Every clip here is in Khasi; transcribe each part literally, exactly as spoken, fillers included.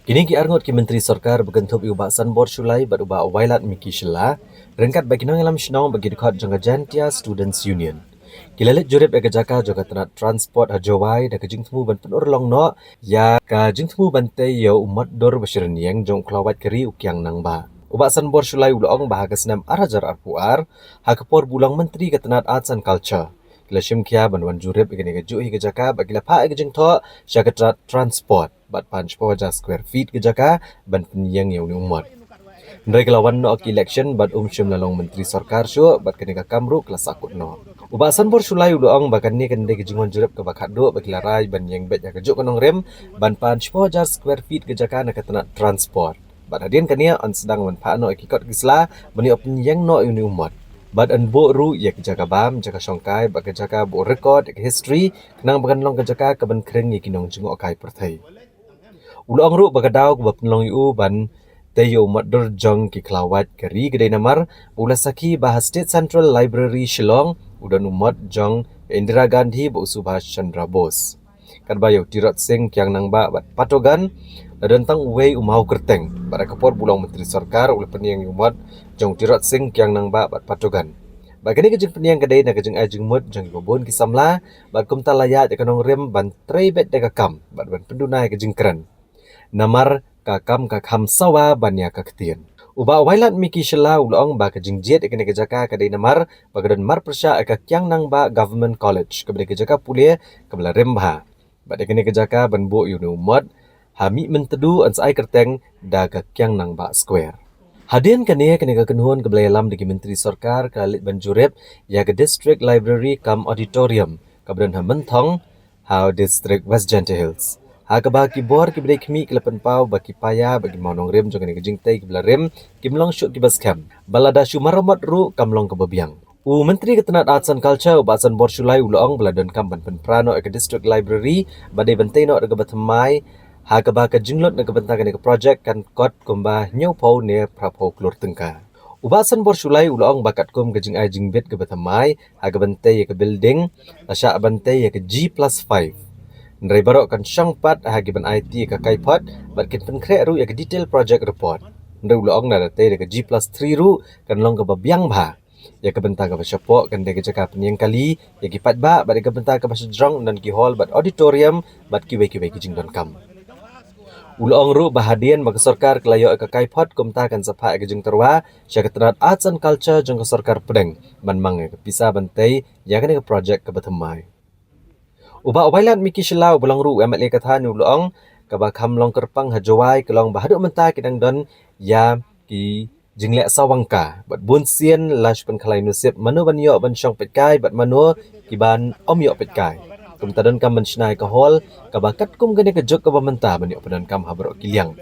Kine ki arngut ki myntri sorkar ba kynthup ïa u Bah Sanbor Shullai bad u Bah Wailadmiki Shylla, ryngkat bad ki nongïalam shnong bad ki dkhot jong ka Jaintia Students Union, ki la leit jurip ïa ka jaka jong ka tnat transport ha Jowai da ka jingthmu ban pynurlong noh ïa ka jingthmu ban tei ïa u mot dur ba shi rynïeng jong u khlawait ka ri u Kiang Nangbah. U Bah Sanbor Shullai u la ong ba ha ka snem ar hajar arphew ar, ha ka por ba u long myntri ka tnat Arts and Culture, ki la shim khia ban wan jurip ïa kane kajuh hi ka jaka bad ki la phah ïa ka jingthoh sha ka tnat transport bad pan shiphew hajar square feet ka jaka ban pynïeng ïa une u mot. Hynrei ka la wan noh ka election bad um shym la long myntri sorkar shuh bad kane ka kam ruh ka la sahkut noh. U Bah Sanbor Shullai u la ong ba kane kan dei ka jingwan jurip kaba khatduh ba ki la rai ban ïeng beit ïa kajuh ka nongrim ban pan shiphew hajar square feet ka jaka na ka tnat transport. Bad hadien kane yn sdang ban phah noh ïa ki kot ki sla ban ïoh pynïeng noh ïa une u mot. Bad yn buh ruh ïa ka jaka bam, jaka shongkai bad ka jaka ba u record ïa ka history, khnang ba kan long ka jaka kaban khring ïa ki nongjngohkai pyrthei. U la ong ruh ba ka daw kaba pynlong ïa u ban tei ïa u mot dur jong ki khlawait ka ri ka dei namar u la sakhi ba ha State Central Library Shillong u don u mot jong Indira Gandhi bad u Subhash Chandra Bose. Katba ïa u Tirot Sing Kiang Nangbah bad Patogan la don tang uwei u maw kyrteng, bad ha ka por ba u long myntri sorkar u la pynïeng ïa u mot jong u Tirot Sing Kiang Nangbah bad Patogan. Bad kane ka jingpynïeng ka dei na ka jingai jingmut jong kiba bun ki samla, bad kumta la ïaid ïa ka nongrim ban trei beit da ka kam bad ban pynduna ïa ka jingkren. Namar ka kam ka kham sawa ban ïa ka ktien. U Bah Wailadmiki Shylla u la ong ba ka jingjied ïa kane ka jaka ka dei namar ba ka don marpyrshah ïa ka Kiang Nangbah Government College kaba dei ka jaka pule kaba la rim bha. Bad ïa kane ka jaka ban buh ïa une u mot ha Mihmyntdu yn sa ai kyrteng da ka Kiang Nangbah Square. Hadien kane, kane ka kynhun kaba la ïalam da ki myntri sorkar ka la leit ban jurip ïa ka District Library cum Auditorium kaba don ha Mynthong, ha District West Jaintia Hills, ha kaba ki bor kiba dei khmih ki la pynpaw ba ki paia bad ki mawnongrim jong kane ka jingtei kiba la rim kim long shuh kiba skhem, bad lada shu maramot ruh kam long kaba biang. U Myntri ka tnat Arts and Culture u Bah Sanbor Shullai u la ong ba la donkam ban pynpra noh ïa ka District Library bad dei ban tei noh da kaba thymmai, ha kaba ka jinglut na ka bynta kane ka project kan kot kumba hynñiewphew ne phraphew klur tyngka. U Bah Sanbor Shullai u la ong ba katkum ka jingai jingbit kaba thymmai ha ka ban tei ïa ka building, la shah ban tei ïa ka G plus five. Hynrei baroh kan shong pat ha ki ban aiti ïa ka kaiphod bad kin pynkhreh ruh ïa ka detail project report. Hynrei u la ong lada tei da ka G plus three ruh kan long kaba biang bha. Ïa ka bynta kaba shapoh kan dei ka jaka pynïeng kali ïa ki paidbah bad ïa ka bynta kaba shajrong yn don ki hall bad auditorium bad kiwei kiwei ki jingdonkam. U la ong ruh ba hadien ba ka sorkar ka la ïoh ïa ka kaiphod kumta kan sa phah ïa ka jingtyrwa sha ka tnat Arts and Culture jong ka sorkar pdeng ban mang ïa ka pisa ban tei ïa kane ka project kaba thymmai. U Bah Wailadmiki Shylla uba long ruh u MLA ka thaiñ u la ong kaba kham long kyrpang ha Jowai ka long ba haduh mynta ki dang don ïa ki jingleh sawang ka bad bun sien la shu pynkhalai nusip mano ban ïoh ban shong peitkai bad mano ki ban ym ïoh peitkai. Kumta donkam ban shna ïa ka hall kaba katkum kane ka juk kaba mynta ban ïoh pyndonkam ha baroh ki liang.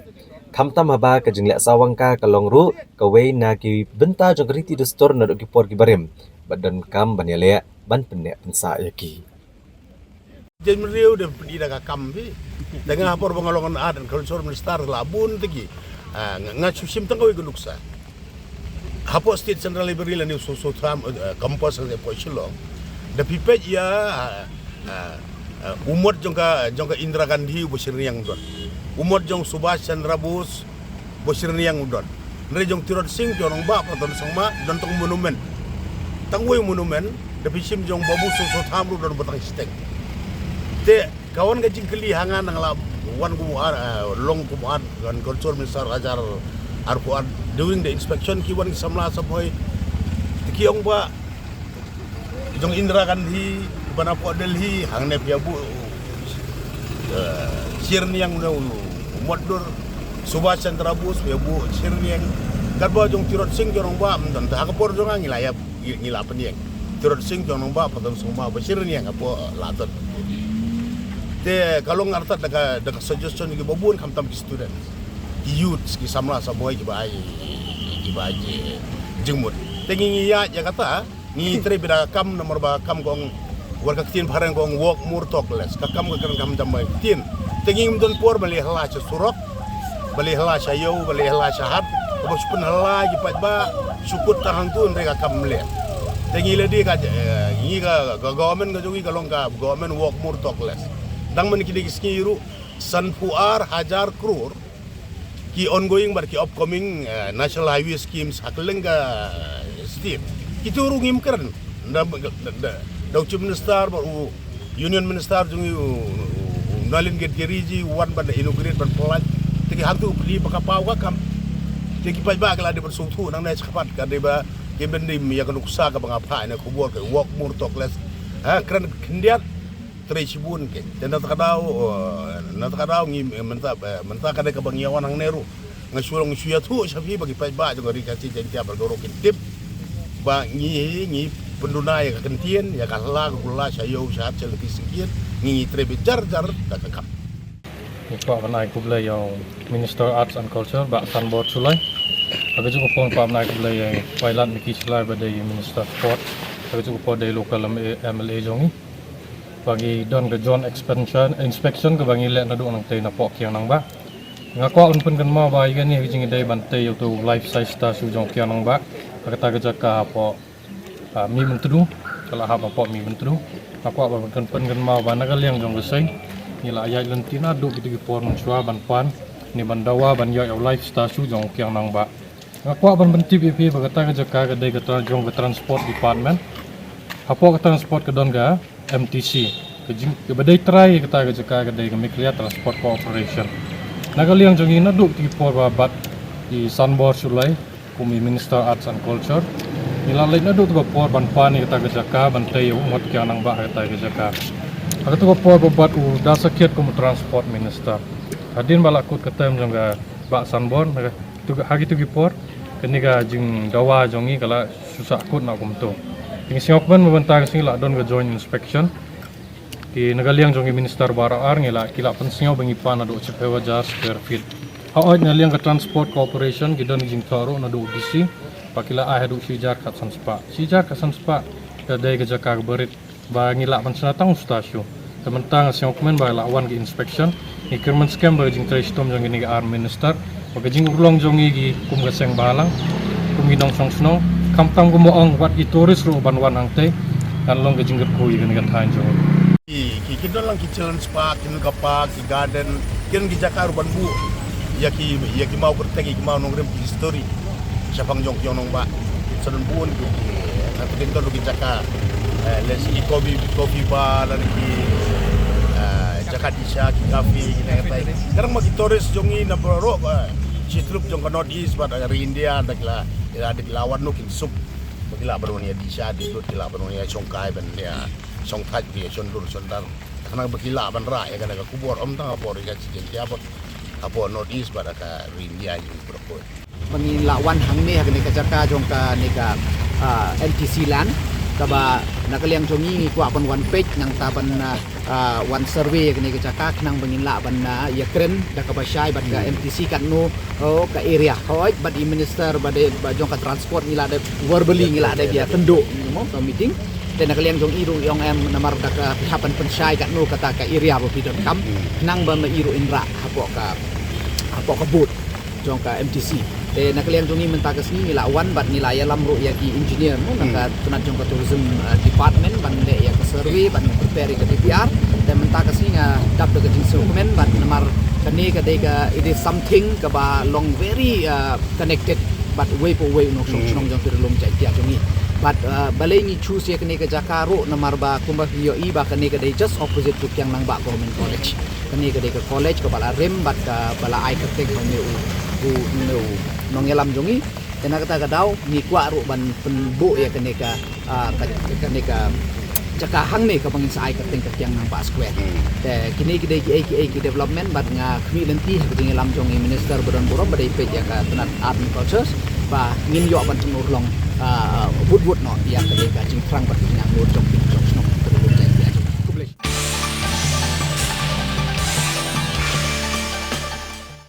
Khamtam haba ka jingleh sawang ka ka long ruh kawei na ki bynta jong ka riti dustur naduh ki por kiba rim bad donkam ban ïaleh ban pynneh pynsah ïa ki. Jaiñmynriew da pynïada ka kam phi. Te nga ha por ba nga long art and culture minister la bun te ki. Ah, nga, nga shu shim tang kawei ka nuksa. Hapoh State Central Library lane u Soso Tham, eh, campus hapoh Shillong. Da phi peit ïa, ah, ah, ah, u mot jong ka, jong ka Indira Gandhi uba shi rynïeng u don. U mot jong Subhash Chandra Bose uba shi rynïeng u don. Hynrei jong Tirot Sing Kiang Nangbah Patton Sangma don tang monument. Tang wei monument, da phi shim jong Babu Soso Tham ruh don ba tang shiteng. Te ka wan ka jingkylli ha nga nang la wan kum u ar, eh, long kum u ar, wan culture minister hajar arphew ar during the inspection ki wan ki samla Savoy. Te ki ong ba jong Indira Gandhi, ban hapoh Delhi, hangne phi ïa buh, eh, shi rynïeng ne u, u mot dur, Subhash Chandra Bose, phi ïa buh shi rynïeng, katba jong Tirot Sing Kiang Nangbah, ym don, te ha ka por jong nga ngi la ïa, ngi, ngi la pynïeng. Tirot Sing Kiang Nangbah, Patton Sangma, ba shi rynïeng hapoh, eh, Ladot. Te ka long artat da ka, da ka suggestion ki ba bun khamtam ki students. Ki youths, ki samla Savoy, ki ba ai, ki ba ai, ki jingmut. Te ngi ngi ïa, ïa kata, ngi trei beit da ka kam namar ba ka kam ka ong, wat ka ktien phareng ka ong walk more talk less. Ka kam ka kren kam jam ba ktien. Te ngim don por ba leh hala sha surok, ba leh hala sha ïew, ba leh hala sha hat, ba shu pynhala ki paidbah, shu kut tang hangtu hynrei ka kam leh. Te ngi leh dei ka, eh, ngi ka, ka government ka jong ngi ka long ka government walk more talk less. Dang man kine ki sngi ruh, sanphew ar hajar klur, Ki ongoing bad ki upcoming, eh, national highway schemes ha kylleng ka state, kito ruh ngim kren. Da, da, da, da u Chief Minister bad u Union Minister jong ngi u, u, u Nalin Gadkari ji u wan ban inaugurate ban pynlait. Te ki hangtu pli ba ka paw ka kam. Te ki paidbah ki la dei ban sngewthuh nangne shakhmat ka dei ba ki ban dei ïa ka nuksa kaba nga phah ïa ka khubor ka walk more talk less. Ha, kren khyndiat, trei shibun ki. Te na kata ka daw, eh, na kata ka daw ngi, eh, mynta, eh, mynta ka dei kaba ngi wan hangne ruh. Nga shu long shu ïathuh sha phi ba ki paidbah jong ka Ri Khasi Jaiñtia baroh ki tip ba ngi, ngi pynduna ïa ka kyntien, ïa ka hla ka kular sha ïew sha hat sha lynti syngkien, ngi, ngi trei beit jar jar da ka kam. Ngi kwah ban ai khublei ïa u Minister Arts and Culture, Bah Sanbor Shullai. Ha kajuh ka por kwah ban ai khublei ïa u Pailad Micky Shullai ba dei Minister Sport. Ha kajuh ka por dei local M L A jong ngi. Ba ngi don ka joint expansion, inspection kaba ngi leh naduh nangtei napoh Kiang Nangbah. Nga kwah ban pynkynmaw ba ïa kane ka jingïadei ban tei ïa uto u life size statue jong Kiang Nangbah ha kata ka jaka hapoh, ah, Mihmyntdu, ka la hap hapoh Mihmyntdu. Nga kwah ban pyn, pynkynmaw ba na ka liang jong ka seng ngi la ïaid lynti naduh kito ki por mynshuwa ban pan ne ban dawa ban ïoh ïa u life statue jong Kiang Nangbah. Nga kwah ban pyntip ïa phi ba kata ka jaka ka dei ka tra, jong ka Transport Department. Hapoh ka Transport ka don ka M T C. Ka jing, kaba dei trai kata ka jaka ka dei ka Meghalaya Transport Corporation. Na ka liang jong ngi naduh kito ki por ba bat i Sanbor Shullai kum i Minister Arts and Culture, ngi la leit naduh kito ki por ban pan ïa kata ka jaka ban tei ïa u mot Kiang Nangbah ha kata ka jaka. Ha kito ki por ba bat u Da Sakhiat kum u Transport Minister. Hadien ba la kut ka term jong ka Bah Sanbor, na ka, tu, ha kito ki por kane ka jingdawa jong ngi ka la shu sah kut na kumto. Te ngi sngewkmen ba mynta ka sngi la don ka joint inspection. Ki na ka liang jong ki minister baroh ar ngi la, ki la pynsngew ba ngi pan naduh shiphew hajar square feet. Hooid, na liang ka Transport Corporation ki don ki jingthoh ruh naduh D C ba ki la ai haduh shi hajar khatsan spah. Shi hajar khatsan spah ka dei ka jaka kaba rit ba ngi lah ban shna tang u statue. Te mynta nga sngewkmen ba la wan ka inspection. Ngi kyrmen skhem ba ka jingtrei shitom jong kine ki ar minister, ba ka jingurlong jong ngi ki kum ka seng bhalang, kum ki nongshong shnong, khamtam kumba ong wat ki tourist ruh ban wan hangtei, kan long ka jingkyrkhu ïa kane ka thaiñ jong ngi. Ki, ki, ki don lang ki children's park, ki don ka park, ki garden, ki don ki jaka ruh ban buh ïa ki, ïa ki maw kyrteng, ïa ki maw nongrim, ki history shaphang jong ki Kiang Nangbah. Sa don bun ki, ki, sa don ki jaka, eh, lehse ki coffee, coffee bar, lane ki, eh, jaka disha, ki cafe, ki na katai. Kadang ma ki tourist jong ngi na baroh, eh, shi trup jong ka North East bad, eh, ri India, da ki la, da ki la wan noh kin suk. Ba ki lah ban wan ïa disha, disha, ki lah ban wan ïa shongkai, ban ïa shongthait, ïa shondur, shondar. Khnang ba ki lah ban rah ïa kane ka khubor, ym tang hapoh Ri Khasi Jaiñtia bad hapoh North East bad ka ri India hi baroh. Ba ngin lah wan hangne ha kane ka jaka jong kane ka, ah, M T C land, kaba na ka liang jong ngi ngi kwah ban wan peit nangta ban, ah, ah, wan survey ïa kane ka jaka khnang ba ngin lah ban, ah, ïakren da kaba shai bad ka M T C katno, oh, ka area. Hooid, bad i minister ba dei, ba jong ka transport ngi la dep verbally ngi la dep ïakynduh, you know, ka meeting. Te na ka liang jong i ruh i ong em namar da ka phi hap ban pynshai katno kata ka area ba phi donkam, khnang ba ma i ruh in rah hapoh ka, hapoh ka booth jong ka M T C. Te na ka liang jong ngi mynta ka sngi ngi la wan bad ngi la ïalam ruh ïa ki engineer, mo, na ka tnat jong ka tourism, uh, department ban leh ïa ka survey, ban prepare ïa ka D P R. Te mynta ka sngi nga dap da ka jingsngewkmen bad namar kane ka dei ka, it is something kaba long very, uh, connected bad uwei pa uwei u nongshong shnong jong ki ri lum Jaiñtia jong ngi. Bad, uh, balei ngi choose ïa kane ka jaka ruh namar ba kumba phi ïohi ba kane ka dei just opposite to Kiang Nangbah Government College. Kane ka dei ka college kaba la rim bad kaba la ai kyrteng ha une u, u, une u nongïalam jong ngi. Te na kata ka daw ngi kwah ruh ban pynbuh ïa kane ka, ah, ka, kane ka jaka hangne kaba ngin sa ai kyrteng ka Kiang Nangbah Square. Te kine ki dei kiei kiei ki development bad nga khmih lynti ha ka jingïalam jong i minister ba don burom ba dei peit ïa ka tnat art and cultures ba ngin ïoh ban pynurlong, ah, wut wut noh ïa kane ka jingthrang bad ka jingangnud jong ki jong